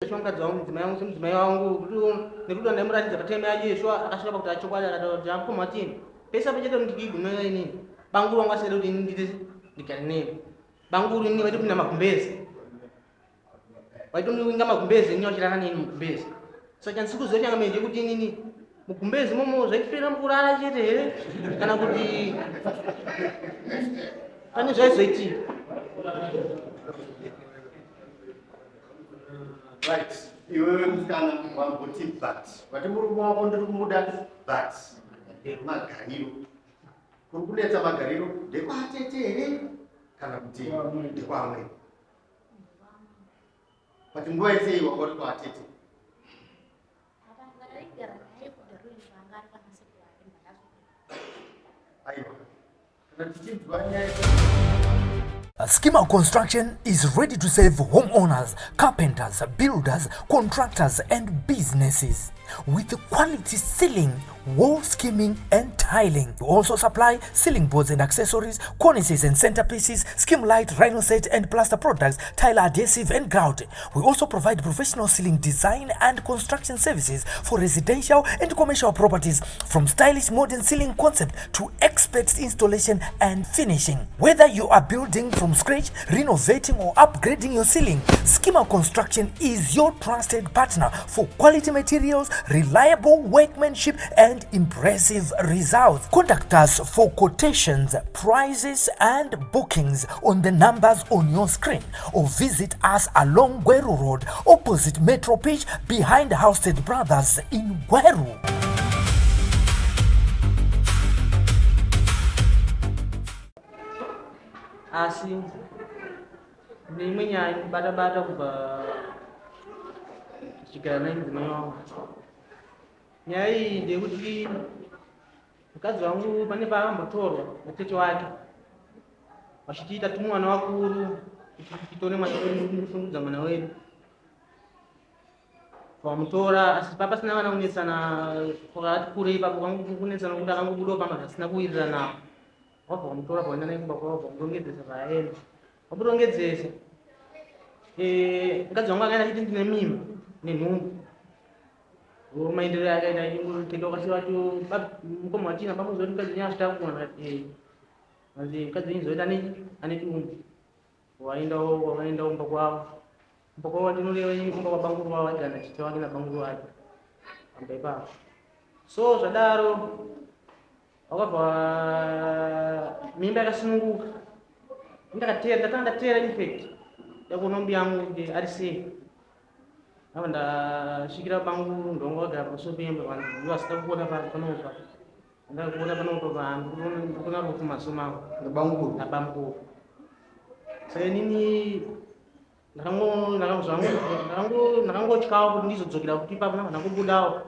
Shuwa mukadzi wangu mudzimai wangu semudzimai wangu nekuti ndaimuratidza patime yacho shuwa akasvika pakuti achokwadi akataura kuti amukoma watini pese apo chete ndikigumira inini banguru wangu asingade kuti ini ndite ndigare nemi banguru ini vaitopinda magumbezi vaitondiwinga magumbezi ini vachirara neni mugumbezi saka chandisi kuziva changa manje kuti inini mugumbezi momo zvaitipera mukurara chete here kana kuti pane zvaizoitika. Right. Iwewe musikana wamboti but. Vati murume wako ndiri kumuda but. Magariro. Kuri kunetsa magariro ndekwatete here kana kuti ndekwamwe? But nguva yese iyi wanga uri kwatete. Aiwa. Kana tichinzwa nyaya Schema Construction is ready to serve homeowners, carpenters, builders, contractors, and businesses with quality ceiling, wall skimming, and tiling. We also supply ceiling boards and accessories, cornices and centerpieces, skim light, rhinoset and plaster products, tile adhesive and grout. We also provide professional ceiling design and construction services for residential and commercial properties, from stylish modern ceiling concept to expert installation and finishing. Whether you are building from scratch, renovating or upgrading your ceiling, Schema Construction is your trusted partner for quality materials, reliable workmanship and impressive results. Contact us for quotations, prices and bookings on the numbers on your screen or visit us along Gweru Road opposite Metro Pitch behind Housted Brothers in Gweru. Asi neimwe nyaya inobata bata kubva tichigara naye mudzimai wangu. Nyaya iyi ndeyekuti mukadzi wangu pane paakambotorwa natete wake vachitiita tumwana vakuru kuti titore mwana wedu kushungurudza mwana wedu vamutora asi papasina vana kunetsana kwakati kure ipapo kunetsana kuti akangobudawo pamba zvisina kuwirirana wabva wamutora vaenda naye kumba kwavo vamurongedzesa vaaenda vamurongedzesa eh, mukadzi wangu akaenda achiti ndine mimba nenhumbu maenderero akaita achingotenda wakasiya wacho mukoma watina pamuzoti mukadzi wenyu asvita kuona eh, anzi mukadzi wenyu zoita ane dumbu waendawo wakaenda kumba kwavo kumba kwavo ndinoreva ini kumba kwabanguru vavo vaigara nachite wake nabanguru vake pamba ipapo so zvadaro wakabva mimba yakasununguka ndakateera ndatanga ndateera infact ndakuona mbuya yangu kuti ari sei ava ndasvikira banguru ndonga vagara pamusoro pemba vanhu vasina kuona panopa Ndakuona panopa vanhu ndikuona rufu maso mangu. Nabamukuru. Nabamukuru. Saka inini ndakangotyawo kuti ndizodzokera kuti ipapo ndangobudawo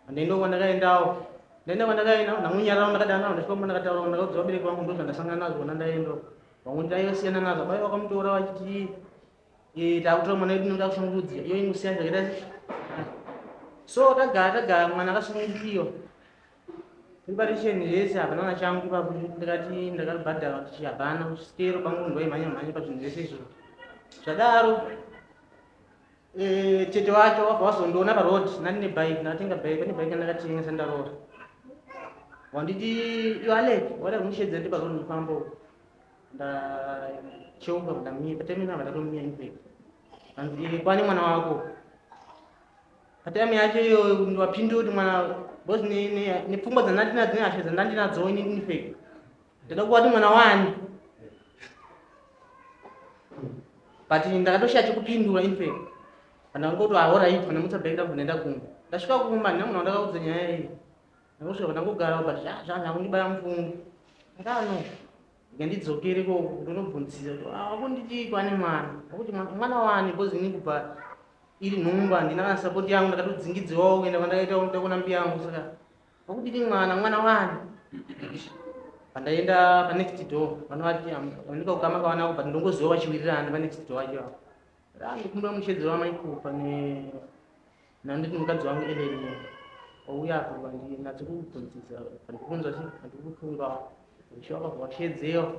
handaendawo kwandakaendawo ndaenda kwandakaenda ndangonyararawo ndakadanawo ndasvika ndakataurawo ndakaudza vabereki vangu ndozvandasangana nazvo kona ndaendawo vamwe ndaivasiyana nazvo bai vakamutora vachiti eh, takutora mwana wedu noda kushungurudzira iyo ingusiyana zvakaita so tagara tagara mwana akasunungukiwa Preparation yese hapana kana changu ipapo ndakati ndakabhadhara kuti hapana chikero pangu ndoimhanya mhanya pazvinhu zvese izvo zvadaro eh, tete wacho wabva wazondiona paroad nani nebike ndakatenga bike pane bike ndakatengesa ndaroora wanditi iwe Alec wada kundishedzera ndi paroad ndifamba uko ndacheuka ndamira patemina ndatomiya infact anzi kwane mwana wako Patime yacho iyoyo kuti ndiwapindure kuti mwana because nepfungwa dzandandinadzo nehasha dzandandinadzo ini infact ndada kuva kuti mwana wani but ndakatoshaya chekupindura infact pandangoti ahorait pandamutsa bheki ndabva ndaenda kumba ndasvika kumba ndina munhu wandakaudza nyaya iyi ndangosvika pandangogara but zvazvakundibaya mufungo ndakano ngandidzokere ko ndonobvunzisa kuti ah, wakunditi kwane mwana wakuti mwana wani because ini kubva iri nhumbu handina kana sapoti yangu ndakatodzingidziwawo kuenda kwandakaita kuda kuona mbuya yangu saka wakudini mwana mwana wani pandaenda panext door vanovati vanika kukama kavanako but ndongoziva vachiwirirana panext door vacho avo ah, ndikumbira mushedzero wamaikupa ne nanditi mukadzi wangu Ellen wauya apo vandinatso kubvunzisa vandikunzwa chi vandikufungawo ndichiwakabva washedzewa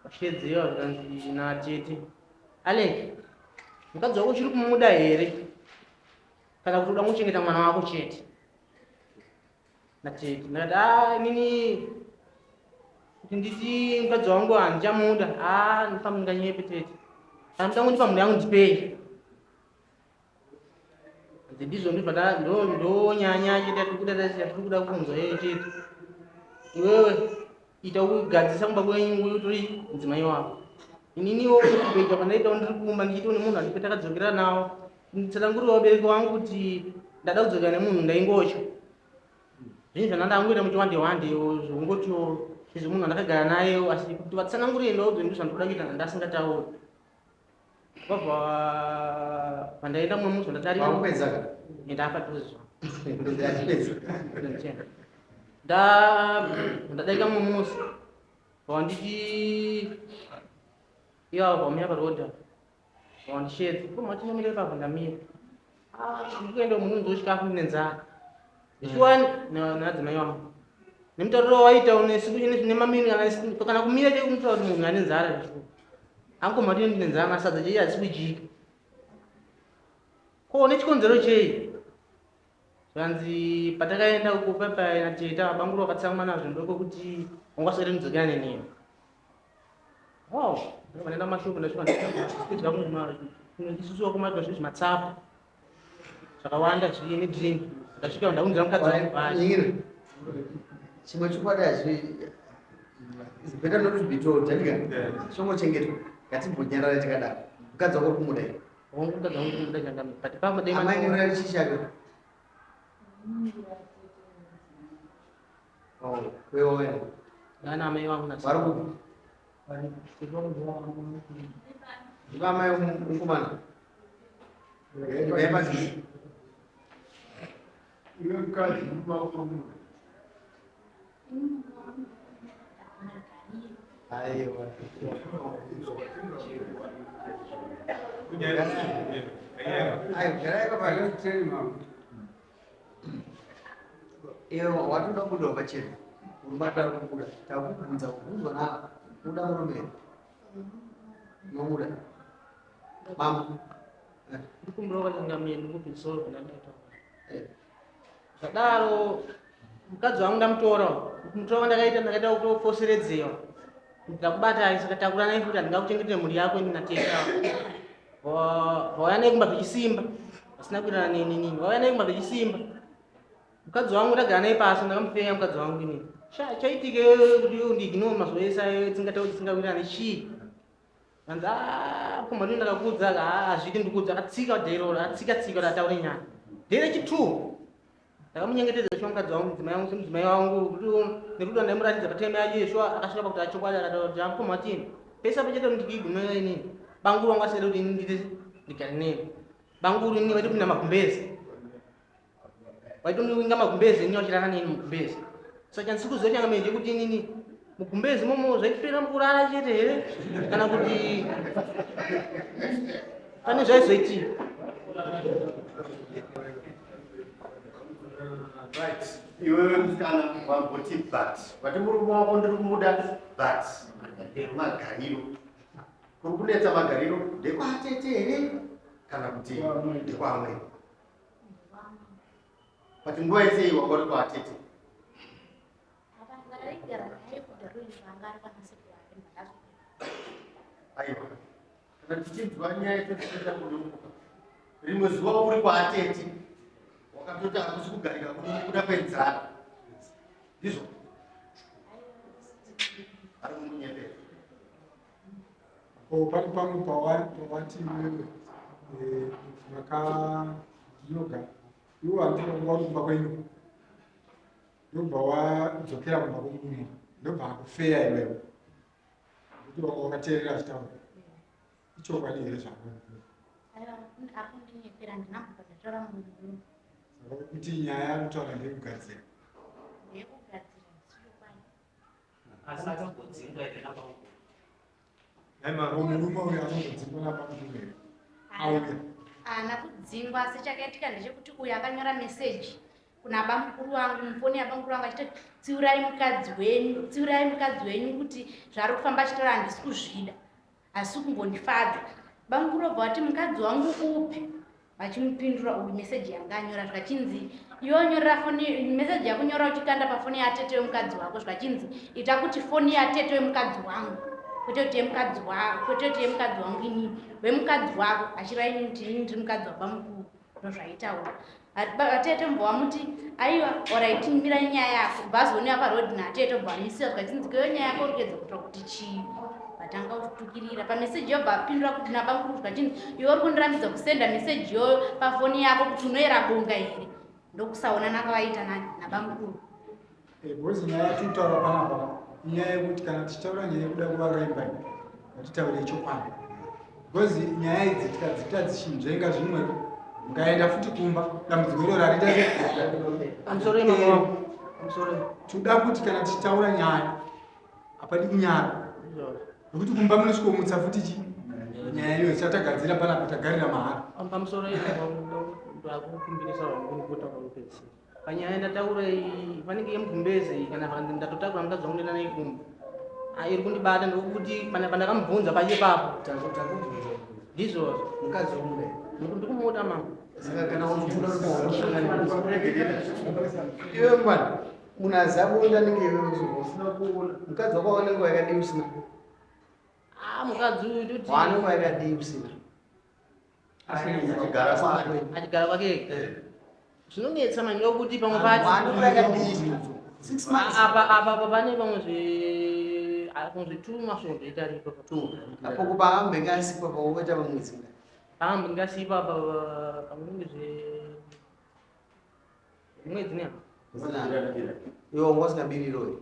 Vashedzewa zvikanzi natete Alec mukadzi wako uchiri kumuda here? Kana kuti uda kuchengeta mwana wako chete? Natete ndakati a ah, inini kuti nditi mukadzi wangu handichamuda, a ah, ndifamba ndinganyepe tete. Kana muda kundipa mhuri yangu ndipei. Ndizvo ndibva ndonyanya chete yatiri kuda yatiri kuda kunzwa iyoyo chete. Iwewe ita kugadzisa kumba kwenyu uye utori mudzimai wako. Ininiwo kuita kwandaitawo ndiri kumba ndichiti une munhu andipe takadzokera nawo. Tsanangurira vabereki vangu kuti ndada kudzokera nemunhu ndaingotya. Zvinhu zvandandangoita muchiwande wande zvongotiwo izvo munhu andakagara naye asi kuti vatsanangurire ndaudzwe ndizvo zvandikuda kuita ndasingatauri. Vabva pandaenda mumwe musi ndadarika. Wakupedza ka? Ndapa tuzi. Ndachipedza. Nda ndadarika mumwe musi. Wanditi ivo vamira paroad apa. Wandishedza. Ko mati nyamira ipapo ndamira. Ah, ndikuenda munhu chikafu ndine nzara. Shuwa nadzimai wangu. Nemutauriro wawaita nemamini kana kumira chai kumutaura kuti munhu ane nzara zvishuwa. Anko mati ndine nzara masadza chei hatisi kudyika. Ko nechikonzero chei? Zvanzi patakaenda uko papa nateta banguru wakatsamwa nazvo ndokwekuti wangaswere mudzokera neniwo. Wow, ndakaenda mashoko ndasvika ndikudya isusu vakomana zvinhu zvimatsapo zvakawanda zvii nedrink ndasvika ndaunzira mukadzi wangu bhachi. Chimwe chokwadi hazvi it's better not to be told andika chongochengetwa ngatimbonyarara tikadaro. Mukadzi wako uri kumuda here? Wangu mukadzi wangu kumuda changamire but pamwe dai amai murari chii chake? Oh, wewe Nana amai vangu nasi. Vari kupi? Ndiva amai mukomana. Ndibva pazii. Iwe mukadzi murume wako murume. Aiwa. Aiwa, garai baba. Iwe watoda kubuda pachena. Murume atari kubuda. Takubvunza kubvunzwa na uda murume here? Unomuda? Mama. Ndikumbira kwachangamire ndikubvisoro ndandataura. Zvadaro mukadzi wangu ndamutora. Kumutora kwandakaita ndakaita kutofoseredzewa. Ndakubatai saka takuranai futi handingakuchengetera mhuri yako ini nateta. Vauya naye kumba zvechisimba. Vasina kuirana neni inini. Vauya naye kumba zvechisimba. Mukadzi wangu ndagara naye pasi ndakamufeya mukadzi wangu inini. Chaitike kuti undiignore mazuva ese ayo tisingatauri tisingawirirani chii? Hanzi ah kumba ndini ndakakuudza ka hazvidi ndikuudza akatsika dhero atsika tsika kuti ataure nyaya. Dhero rechi2 ndakamunyengetedza shuwa mukadzi wangu mudzimai wangu semudzimai wangu nekuti ndaimuratidza patime yacho shuwa akasvika pakuti achokwadi akataura kuti amukoma watini pese apo chete ndikuigunira inini banguru wangu asingade kuti ini ndite ndigare neni banguru inini vaitopinda magumbezi Waitondivinga magumbezi ini wachirara neni mugumbezi. Saka chandisi kuziva changa manje kuti inini mugumbezi momo zvaitipera mukurara chete here kana kuti pane zvaizoitika. Right. Iwewe musikana wamboti but vati murume wako ndiri kumuda but magariro kuri kunetsa magariro ndekwatete here kana kuti ndekwaamwene? But nguva yese iyi wanga uri kwatete. Aiwa. Kana tichinzwa nyaya yetotiita kudukuka. Rimwe zuva uri kwatete. Wakatoti hakusi kugarika kuda kwenzara. Ndizvo. Ari kumunyepera. Ko pane pamwe pawati iwewe eh, makandinogara iwe wandinonga uri kumba kwenyu ndobva wadzokera kumba kwomunhu ndobva akufeya iwewe kuti wanga wakateerera achitaura ichokwadi here zvaako kuti nyaya yakutaura ndeyekugadzira Asi akambodzingwa here nabamukuru? Murume uyu akambodzingwa nabamukuru here? Auya. Haana kudzingwa asi chakaitika ndechekuti uyu akanyora meseji kuna bamukuru vangu mufoni yabamukuru vangu achiti tsiurai mukadzi wenyu tsiurai mukadzi wenyu kuti zvaari kufamba achitaura handisi kuzvida asi kumbondifadza bamukuru vobva vati mukadzi wangu upi. Vachimupindura uyu meseji yanga anyora zvikachinzi iwe onyorera foni meseji yakunyora uchikanda pafoni yatete wemukadzi wako zvikachinzi ita kuti foni yatete wemukadzi wangu kwete kuti yemukadzi wako kwete kuti yemukadzi wangu inini wemukadzi wako achireva inini kuti inini ndiri mukadzi wabamukuru ndozvaitaura Atete mbwa wamuti aiwa orit mira nyaya yako bhazi paroad naatete bva wamisiwa zvikachinzi kweyo nyaya yako uri kuedza kutaura kuti chii vatanga kutukirira pameseji yobva apindura kuti nabamukuru zvikachinzi iwe uri kundirambidza kusenda meseji iyoyo pafoni yako kuti unoyera bonga here ndokusaonana kwavaita nabamukuru Because nyaya yatiri kutaura panapa inyaya yekuti kana tichitaura nyaya yekuda kuvaka imba iyi ngatitaure chokwadi because nyaya idzi tikadzita dzichinzvenga zvimwe mukaenda futi kumba dambudziko iro rarita toda kuti kana tichitaura nyaya hapadi kunyara nekuti kumba munosvikomutsa futi chi nyaya iyoyo chatagadzira panapa tagarira mahara pamusoro ndakukumbirisa wangu ndikutaura kupedzisira Panyaya yandataura iyi panenge yemugumbeze iyi kana pakanzi ndatotakura mukadzi wangu ndoenda naye kumba. Ah, iri kundibata ndokuti pana pandakamubvunza pache papo. Takubvunza. Ndizvozvo. Mukadzi wamuda. Ndikumuda mama. Saka kana uchimuda iwe mwana munhu azabonda anenge iwe usina kuona mukadzi wako wanenge wakadii usina Ah, mukadzi uyu ndoti wanenge wakadii usina Achigara kwake. Achigara kwake. Eh. Zvinonetsa manje kuti pamwe pacho. Apa apa apa pane pamwe zve pamwe zve 2 masvondo itariko. Apo kupa ambenge asipo pa ukaita pamwedzi. Ambenge asipo apa pamwe zve mwedzi ne. Iwe wanga usingabiriro.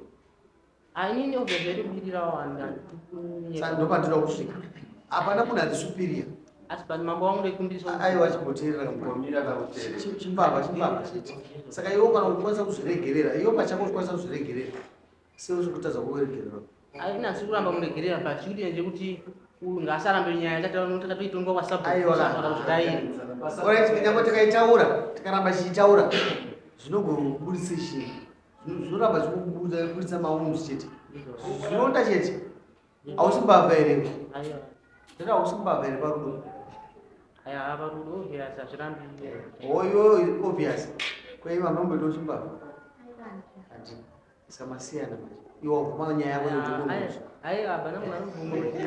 Ah, inini obviously ndobirira wanda. Saka ndopandinoda kusvika. Hapana munhu ari superior. Asi but mambo wangu ndoikumbirisa. Aiwa chimboteerera Mbomira kakuteerera. Chimbavha chimbavha chete. Saka iwe kana ukwanisa kuzviregerera, iwe pachako ukwanisa kuzviregerera. Sei uri kutadza kuregerera? Aina asi kuramba muregerera but chikuti ndechekuti uyu ngaasarambe nyaya takatoitonga kwasabhuku. Aiwa. Kuzvidairi. Alright, kunyangwe tikaitaura, tikaramba tichitaura, zvinogobudisa chii? Zvinoramba zvichikuburitsa maunzi chete. Zvinoda chete. Hausi mbavha here? Ndati hausi mbavha here parudo? Aya parudo obvious hazvirambi. Oyo obvious. Kwaiva mamboita uchimbavha? Handina. Saka masiyana manje. Iwe wabvuma nyaya yako yekuti unomuudza. Aiwa hapana munhu anobvuma kuti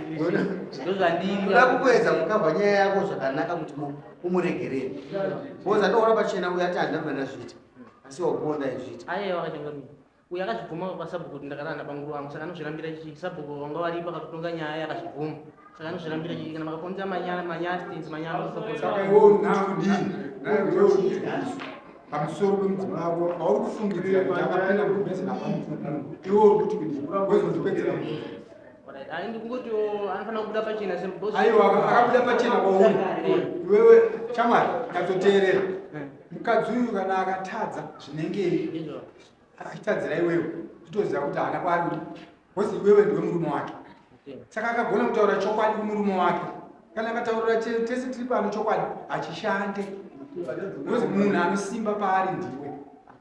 ndozvandiri. Ndoda kukuedza kukavha nyaya yako zvakanaka kuti umuregerere. Because andoona pachena uyo ati handina mwana zviita. Asi wabvuma ndaizviita. Aiwa akachangamira. Uyo akazvibvuma kwasabhuku kuti ndakarara nabanguru vangu saka anozvirambira chii? Sabhuku vanga varipo akatotonga nyaya akazvibvuma. Saka anozvirambira chii? Kana makakonza manyaya manyaya stands manyaya Saka iwe uri kudii? Iwe uri kudii? Pamusoro pemudzimai wako wauri kufungidzira kuti akapinda mugumbeze nabamukuru. Iwe uri kuti kudii? Wezondipedzera mubvunzo. Alright, ah, ndikungoti anofanira kubuda pachena se Aiwa akabuda pachena kwauri. Iwewe shamwari nyatsoteerera. Mukadzi uyu kana akatadza zvinengei achitadzira iwewe totoziva kuti haana kwaari kuti because iwewe ndiwe murume wake. Saka akagona kutaura chokwadi kumurume wake. Kana akataurira tese tiri pano chokwadi hachishande. Because munhu anosimba paari ndiwe.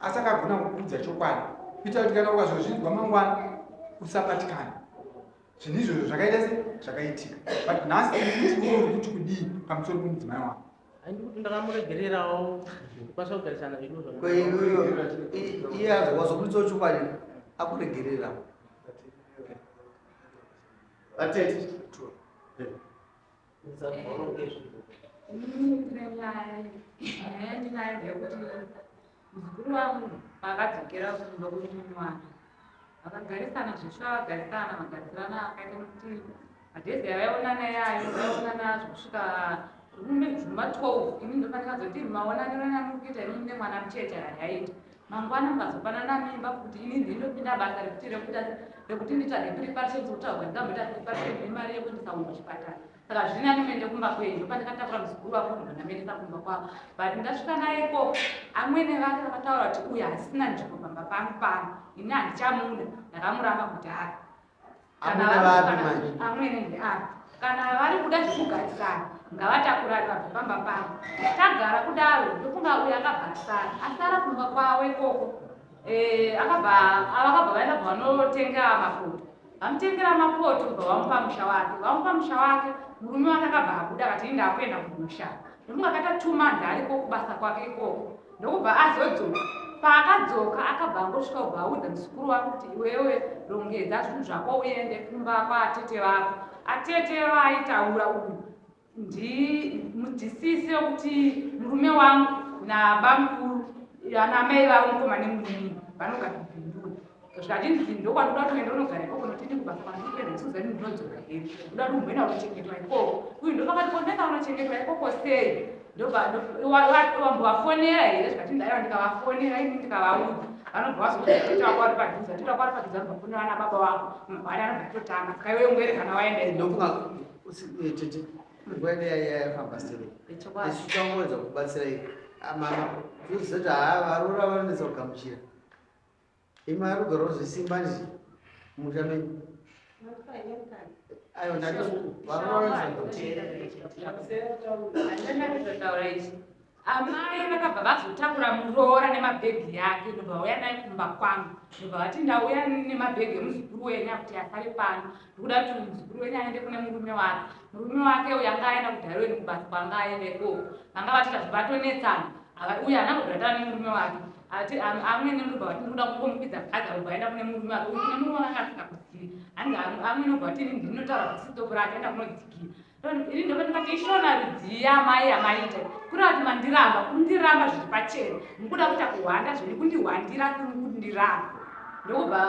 Asi akagona kukuudza chokwadi. Kuita kuti kana ukazozvinzwa mangwana usabatikana. Zvinhu izvozvo zvakaita se zvakaitika. But nhasi tiri kuti iwe uri kuti kudii pamusoro pemudzimai wako. Handikuti ndakamuregererawo kukwanisa kugarisana zvedu zvakanaka. Iye azokwazoburitsawo chokwadi akuregerera. Vatete. Nyaya yandinayo ndeyekuti muzukuru wangu paakadzokera kumba kwemurume wake vakagarisana zveshuwa vagarisana vagarisana akaita nekuti madhezi avaionana yayo vaionana zvekusvika zvuma 12 ini ndopandikazoti maonaniro amuri kuita inini nemwana mucheche hayaita mangwana mukazopanana mimba kuti ini ndinopinda basa rekuti rekuti rekuti nditsvage preparation dzekutaurwa ndingamboita preparation nemari yekuendesa munhu kuchipatara saka zviri nani muende kumba kwenyu ndopandikatakura muzukuru wako ndobva ndamuendesa kumba kwavo but ndasvika naye ikoko amwene vake vakataura kuti uyu hasisina nzvimbo pamba pangu pano ini handichamuda ndakamuramba kudhara amwene ndeapi kana vari kuda zvekugarisana ngavatakurani vabve pamba pavo tagara kudaro ndofunga uyu akabva asara asara kumba kwavo ikoko eh, akabva vakabva vaenda vanotenga mafuta. Vamutengera mapoto bva vamupa musha wake. Vamupa musha wake, murume wake akabva abuda akati ini ndakuenda kumusha. Ndofunga akaita 2 months ariko kubasa kwake ikoko. Ndokubva azodzoka. Paakadzoka akabva angosvika kubva audza muzukuru wake kuti iwewe rongedza zvinhu zvako uende kumba kwaatete vako. Atete vaaitaura uyu ndisisi wekuti murume wangu nabamukuru anamai vavo mukoma nemurume vanogara kuBindura. Zvatinzi ndokwandoda kuti uende unogara ikoko nokuti ndini kubasa kwandiri kuenda ndisikuziva kuti ndinodzoka here, ndoda kuti umboenda unochengetwa ikoko. Uyu ndopakati kondoenda unochengetwa ikoko sei? Wambovafonera here? Zvikati aiwa, ndikavafonera ini ndikavaudza vanobva vazoudza tete wako vari padhuze, tete wako vari padhuze vanobva fonera vana baba wako mabhari anobva atotanga. Saka iwe ungwere kana waenda. Ndofunga tete nguva yedu yafamba sei? Ichokwadi. Isu tangoedza kubatsira mama toziva kuti haa varoora vanonetsa kugamuchira. Imi arikugara zvisimba nje musha menyu. Aiwa, ndati varoora vanonetsa kugamuchira. Handina ichi. Amai vakabva vazotakura muroora nemabhegi yake, ndobva vauya naye kumba kwangu, ndobva vati ndauya nemabhegi emuzukuru wenyu akuti asare pano, ndikuda kuti muzukuru wenyu aende kune murume wake. Murume wake uyu anga aenda kuDarwin kubasa kwanga aenda ikoko, vanga vatita zvatonetsana. Uyu haana kubva nemurume wake. Ati amwene ndobva vati ndikuda kungomukwidza bhazi, abva aenda kune murume wake. Uyu kune murume wake anga asingakuzivi. Hanzi amwene obva vati ini ndinotaura kuti sitopu rake aenda kunodzikira. Ini ndobva ndikati ishona rudziya amai amaita kureva kuti mandiramba, kundiramba zviri pachena, mukuda kuita kuhwanda zvenyu, kundihwandira kuri kundiramba. Ndokubva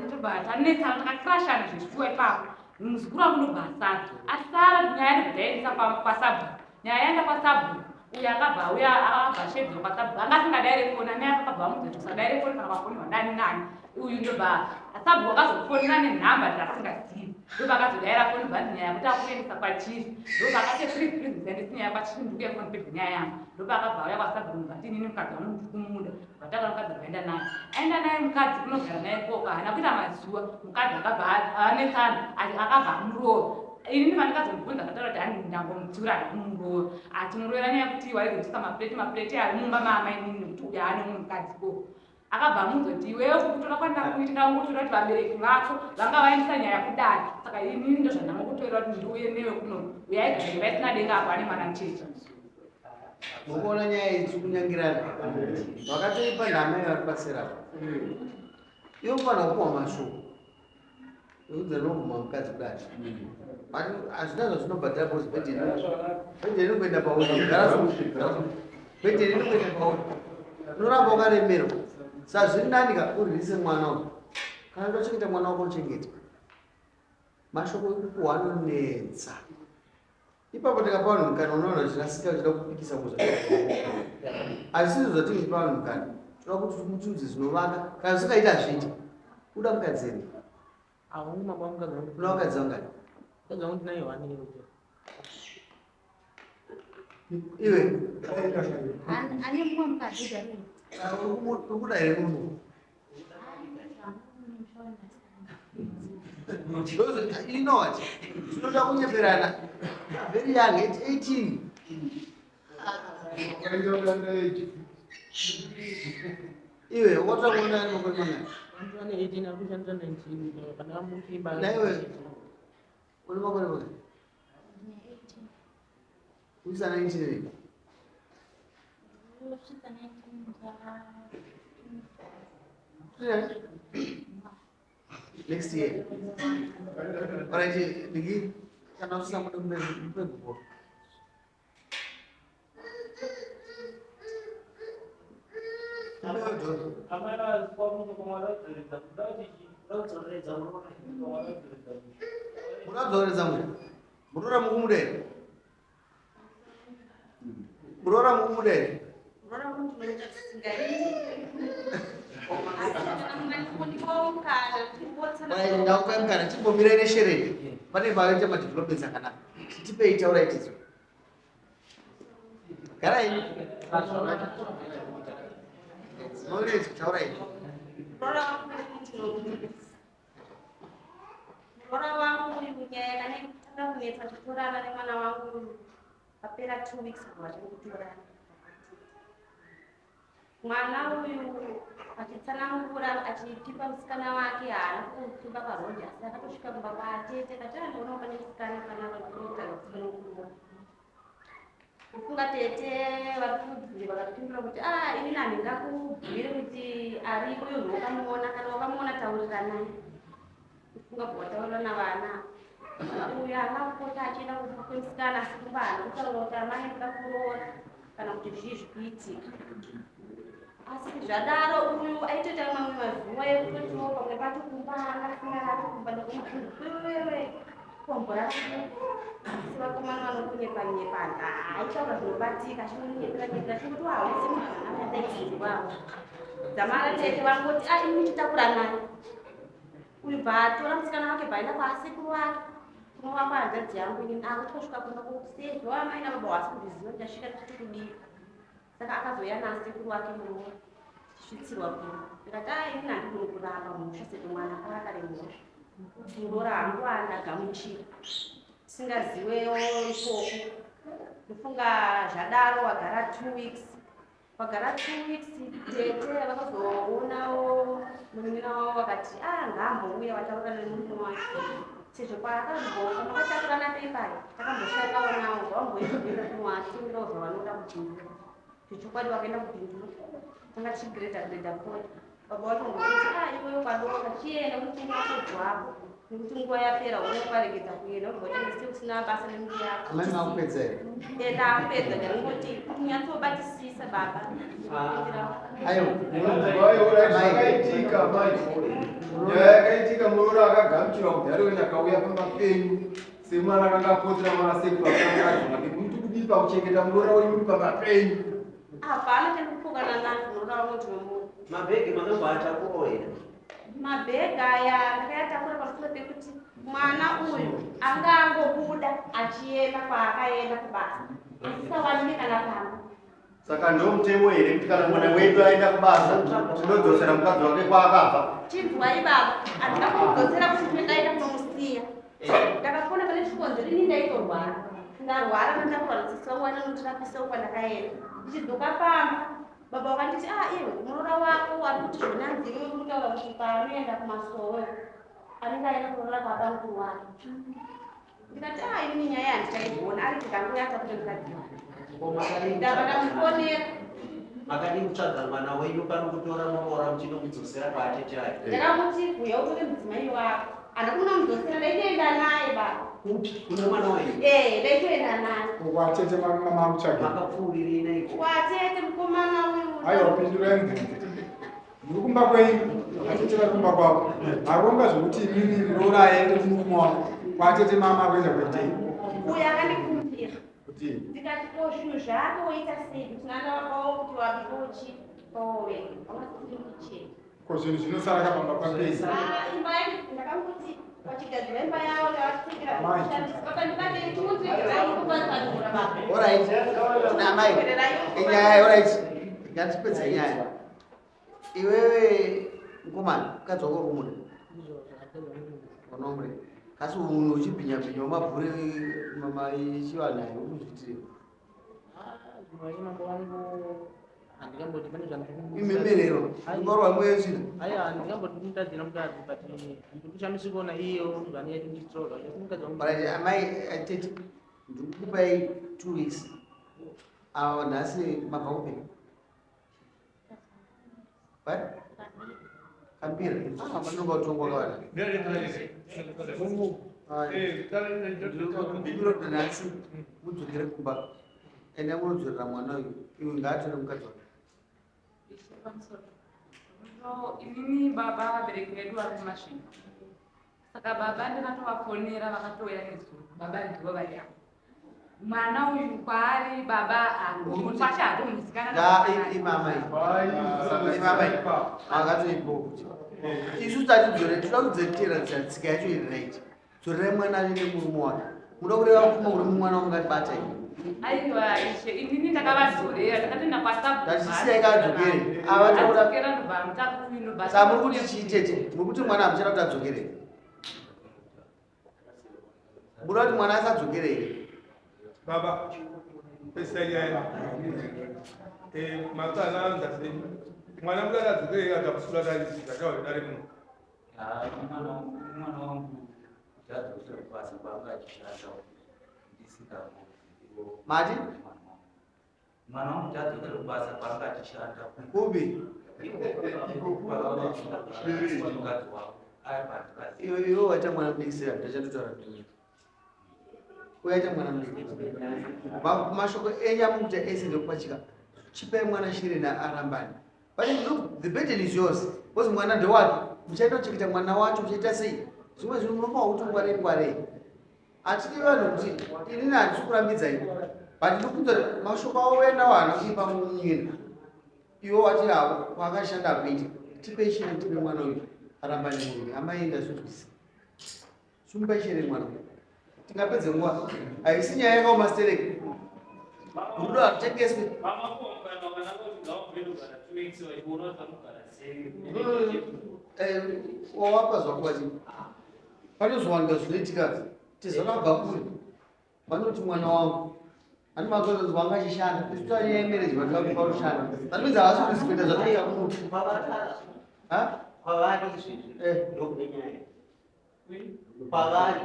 ndobva tanetsana, takakirashana zveshuwa ipapo. Muzukuru wangu ndobva asara asara. Nyaya ndobva taendesa kwasabhuku. Nyaya yaenda kwasabhuku, uyo akabva auya, akabva ashedzwa kwasabhuku. Anga asingadaire foni. Amai akabva amudza kuti usadaire foni kana wafoniwa nani nani. Uyu ndobva sabhuku akazofonera nenhamba dzaasingazivi, ndobva akazodaira foni. Bva nyaya yekuti akuendesa kwachief, ndobva akati please, please, musaendesi nyaya kwachief, ndikuya kunondipedza nyaya yangu. Ndobva akabva auya kwasabhuku, ndobva ati inini mukadzi wangu ndiri kumuda. Vatakura mukadzi, akaenda naye, aenda naye mukadzi kunogara naye ikoko. Haana kuita mazuva, mukadzi akabva anetsana, akabva amurova. Inini pandikazomubvunza akataura kuti hani ndangomutsiura, handikumuroora. Atimurovera nyaya yekuti waizoisa mapureti, mapureti ari mumba maamainini, nekuti uyu haane mumwe mukadzi ikoko. Akabva amunzwa kuti iwewe kukutora kwandakuita ndangotora kuti vabereki vako vanga vaendesa nyaya kudare, saka inini ndozvandangokutorera kuti ndiuye newe kuno. Uyo aigara imba isina denga apo ane mwana mucheche. Mukuona nyaya idzi kunyangirana vakatoipa ndamai vari kubatsira apa. Iwe ufanira kupuwa mashoko ekuti ndinobvuma mukadzi kudai, but hazvina zvazvinobhadhara because bhedheni ringoenda pauri. Bhedheni ringoenda pauri, unoramba wakaremerwa. Saka zviri nani ka uririse mwana uyu. Kana tochengeta mwana wako, uchengete. Mashoko ekupuhwa anonetsa ipapo. Tikapa vanhu mukana, unoona zvirasika uchida kupikisa kuzva. Hazvisizvo zvatinge tipa vanhu mukana. Toda kuti mutiudze zvinovaka. Kana zvisingaiti, hazviiti. Uda mukadzi here? Ahungu, mambo wangu, mukadzi wangu. Uda mukadzi wangani? Mukadzi wangu ndinaye one iwe. Iwe. Ane mumwe mukadzi garoi. Uri kuda here munhu? You know what, tinoda kunyeperana. Very young, at 18. Iwe wakatora kuona ari makore mangani? Ane 18, ari kushandisa 19 pandakamuti. Naiwe une makore mangani? Uisa 19 here? Kusvika 19. Next year. Alright, ndiki kana usina muda mupe gupo. Amai vakwamwadzoredza kuda kuti kuda kudzoreredza mwadzoredza. Muradzoredza musha. Muroora mukumuda here? Muroora mukumuda here? Unoona kuti ndinoita zvisingaiti. Asi kana mungandipondipawo mukana Alright, ndakupai mukana. Chimbomirai neshereni pane vaita madevelopments akanaka. Tipei, taurai tidzo. Garai. Knowledge, taurai. Muroora wangu uyu, nyaya yakanetsa kunetsa titorana nemwana wangu, papera 2 weeks kubva tiri kutorana. Mwana uyu achitsanangura achitipa musikana wake haana kupfimba parodi asi akatosvika kumba kwatete akati ah, ndionawo pane musikana panapa ndinoita ndinokuona. Kufunga tete vari vakatipindura kuti ah inini handingakubviri kuti ariko uyo munhu wakamuona kana wakamuona tauriranai. Kufunga bwataurira vana uyu haana kupota achienda kumba kwemusikana asi kumba haana kutaura kuti amai ndoda kuroora kana kuti zvii zvikuitika asi zvadaro uyu aitoita mamwe mazuva ekutotiwo pamwe pacho kumba anga asina rari kumba ndokumubvunza wewewe kombora asi vakomana vanokunyepa nyepa aitaura zvinobatika achinonyepera nyepera achingoti hausi munhu anadaizwawo dzamara tete vangoti a ah, imi muchitakura naye Uyu bvaatora musikana wake bvaenda kwaasekuru wake kunova kwahanzvadzi yangu inini akutosvika kumba sezvo amai nababa wasi kuzviziva kuti tasvika tichiti kudii saka akazouya naasekuru wake muroora tichisvitsirwa kumba ndikati a inini handigoni kuramba mhosva sezvo mwana akare mhosva muroora hangu andagamuchira tisingaziwewo ikoko ndofunga zvadaro wagara 2 weeks Vagara 2 weeks tete vakazoonawo munin'ina wavo vakati a ah, ngaambouya vataura nemurume wake sezvo paakazobva peipaya takamboshandawo nawo vamboenda kunoatengerawo zvavanoda kubhindura zvechokwadi vakaenda kubhindura tanga tichigreda greda koi baba wacho ngokuti a ah, iwewe kwadoka chienda unotenga kodwako nekuti nguva yapera une ukaregedza kuenda unobva utenge se usina basa nemiri yako. Amai makupedza here? Eh, ndakupedza ndangoti kunyatsobatisisa baba. Ayo. Zvakaitika mai. Nyaya yakaitika muroora akagamuchirwa kudhara uyu akauya pamba penyu semwana akanga apotsera mwana sekuru akanga adzimake kuti kudii pakuchengeta muroora wenyu uri pamba penyu. Hapana chandikupokana nazvo muroora wangu ndinomuda. Mabhegi makamboatakurawo here? Mabhegi aya ndakayatakura pamusoro pekuti mwana uyu anga angobuda achienda kwaakaenda kubasa asisawanike kana pamba. Saka ndomutemo here kuti kana mwana wedu aenda kubasa tinodzosera mukadzi wake kwaakabva? Chinzwai baba, handina kumudzosera kuti ndindaenda kunomusiya. Ndakafona pane chikonzero ini ndaitorwara. Ndarwara ndandakurwa nasisi vangu vainondirapisa uko kwandakaenda. Ndichidzoka pamba baba vakanditi ah iwe muroora wako ari kuti zvonanzi iwe uri kutaura kuti paanoenda kumasowe anenge aenda kuroora kwabamukuru wake. Ndikati ah ini nyaya handichaigona ari tikanguya atakure mukadzi wake. Ndabva ndamufonera. Makadii kutsvaga mwana wenyu pano kutora muroora muchinomudzosera kwaatete ake? Ndakamuti uya utore mudzimai wako. Handina kunomudzosera ndaitoenda naye baba. Kupi? Kune mwana wenyu? Eh, ndaitoenda naye. Kwatete mamakutsvaga. Makapfuurirei naiko? Kwatete mukomana uyu. Aiwa pindurai mubvunzo. Muri kumba kwenyu, atete vari kumba kwavo. Maronga zvekuti imimi muroora aende kumurume wako. Kwatete mama akuenda kuitei? Uyu akandikumbira. Kuti Ndikati ko zvinhu zvako woita sei? Kuti nana baba kuti wabika uchipawo wega. Wangasiri kuchena. Ko zvinhu zvinosara kapamba papei? Ah, imba yangu ndakangoti vachigadzira imba yavo ndavatsengera Mai. kushandisa. Baba ndibate chimudziregerai kubatsanura baba. Alright. Tina amai. Inyaya, alright. Ngatipedze nyaya. Iwewe mukomana, mukadzi wako uri kumuda. Unomure. Kasi munhu uchibhinya bhinya mabhure mama ichivanhu ayo ukuzviitire. Zvimwe mambo wangu handingamboti pane Imhemerero. Unorwa mweya tsvina. Aiwa handingamboti kumutadzira mukadzi but ndikushamisika kuona iyo zvanenge ndichitroga asi mukadzi wangu Alright, amai tete ndikukupai 2 weeks. Ava nhasi mabva kupi? What? Kambira. Ah, manonga utongwa kawanda. Ndikukumbira kuti nhasi mudzokere kumba. Enda munodzorera mwana uyu. Iwe ngaatore mukadzi wake. Ishe pamusoro. So, inini baba vabereki vedu vari kuMasvingo saka baba ndakatovafonera vakatouya nezuro baba ndivo vari apa mwana uyu kwaari baba kwacho hatomuzikanwa Nga imama iyi. Imama iyi. Akatoipo kuti. Isu tatidzore toda kudzorera tsika yacho iri right. Dzorerai mwana ane nemurume wake. Muda kureva pfuma kuri mumwana wamungatibata iyi. Aiwa ishe, inini ndakavadzorera ndakatoenda Ndachisiyai kaadzokere. Ava taura- kwasabhuadzokera ndobva mutakuyu ndobva Saka muri kuti chii tete? Muri kuti mwana hamuchada kuti adzokere. Muda kuti mwana asadzokere here? Baba. Pesa nyaya. Makana anza sei? Mwana mudada adzokere akamusura dare zvataura dare muno. Mwana mwana wangu kuti adzokere kubasa kwaanga achishanda ndisingamo. Mati? Mwana wangu kuti adzokere kubasa kwaanga achishanda. Kupi? Mukadzi wavo. Iwe iwe waita mwana mudiki sei ndachatotaura ndini. Uyaita mwana mudiki. Mashoko enyu amukuita ese ndekupachika. Chipai mwana shirena arambani. But look, the burden is yours. Because mwana ndewake. Muchaita kuchengeta mwana wacho muchaita sei? Zvimwe zvinhu munofanira kuti ngwarei ngwarei. Hatidi vanhu kuti inini handisi kurambidzai. But ndikuudza kuti mashoko avo uenda haana kuipa munyina. Iwe wati havo kwaakashanda akuita. Tipei shireni tipe mwana uyu arambane murume. Amai ndazvinzwisisa. Sumupai shereni mwana uyu. Tingapedze nguva. Haisi nyaya yakaoma stereki. Rudo harutengeswi. Wawapa zvako vachi. Panozowanika zvinoitika tizakabva kure. Vanoti mwana wangu ani mazozi wanga achishanda isu tanyaya yemarriage vanhu vangu vanoshanda. That means havasi kuita zvatoita kuno. Ha? Kwavari izvezvi ndokune nyaya. Kwavari.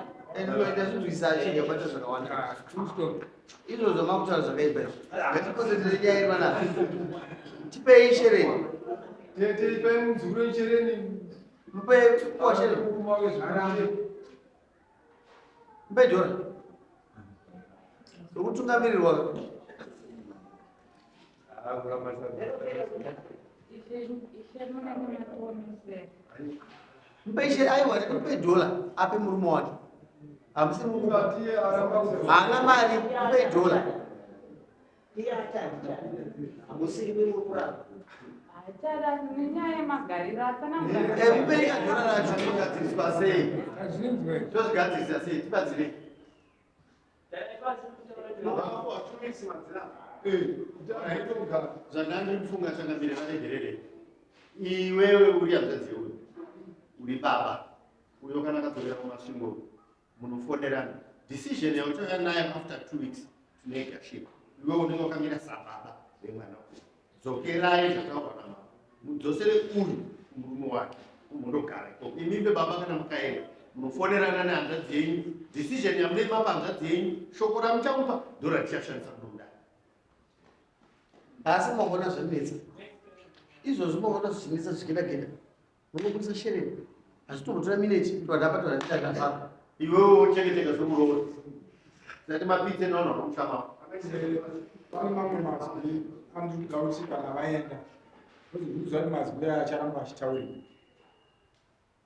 Ndazvinzwisa achinja bata zvakawanda. Izvozvo makutaura zvakaipa izvo. Ngatikonzentere nyaya iri panapa. Tipei shereni. Tete ipai muzukuru shereni. Mupei kuwa shereni. Mupei dhora. Rokutungamirirwa. Mupei shereni aiwa mupei dhola ape murume wake. Hamusi murume. Haana mari mupei dhola. Iye ati handichada. Hamusiri muri kuramba. Hachada nenyaya yemagariro atsanangura. Mupei kadhora racho. Zvinogadziriswa sei? Tozvigadzirisa sei? Tibatsirei. Zvandanga ndikufunga changamire varegerere. Iwewe uri hanzvadzi yeuyu. Uri baba. Uyo kana akadzokera kuMasvingo munofonerana. Decision yauchauya nayo after 2 weeks tinoigashira. Iwe unenge wakamira sababa vemwana uyu. Dzokerai zvataurwa namama. Mudzosere uyu kumurume wake kumondogara ikoko. Imimi baba kana mukaenda munofonerana nehanzvadzi yenyu. Decision yamunenge mapa hanzvadzi yenyu, shoko ramuchamupa ndoratichashandisa kunomuda. Asi maona zvinetsa. Izvozvo maona zvichinetsa zvichigeda geda. Munobudisa shereni. Hazvitombotora mineti toda apa toda titaka apa. Iwewe wochengeteka zvemuroora. Tati mapitse naona unomuchama. Pane mamwe mazwi andinoda kuti kana vaenda vozobvunzwa kuti mazwi aya acharamba achitaurika.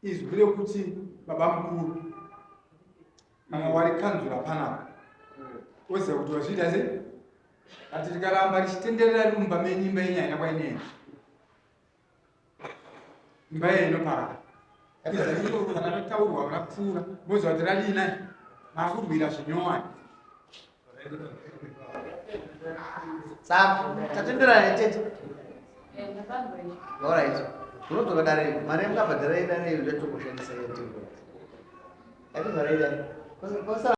Izwi rekuti baba mukuru kana warikanzura panapa woziva kuti wazviita sei but rikaramba richitenderera riri mumba menyu imba yenyu haina kwainoenda. Imba iye inoparara. Izwi kana rataurwa rapfuura moziva kuti radii nai makurwira zvinyowani. Saka tatenderana tete. Alright. Unodzoka dare mari yamukabhadhara idare iyo ndatongoshandisa yatengwa. Yatibhara idare. Kosa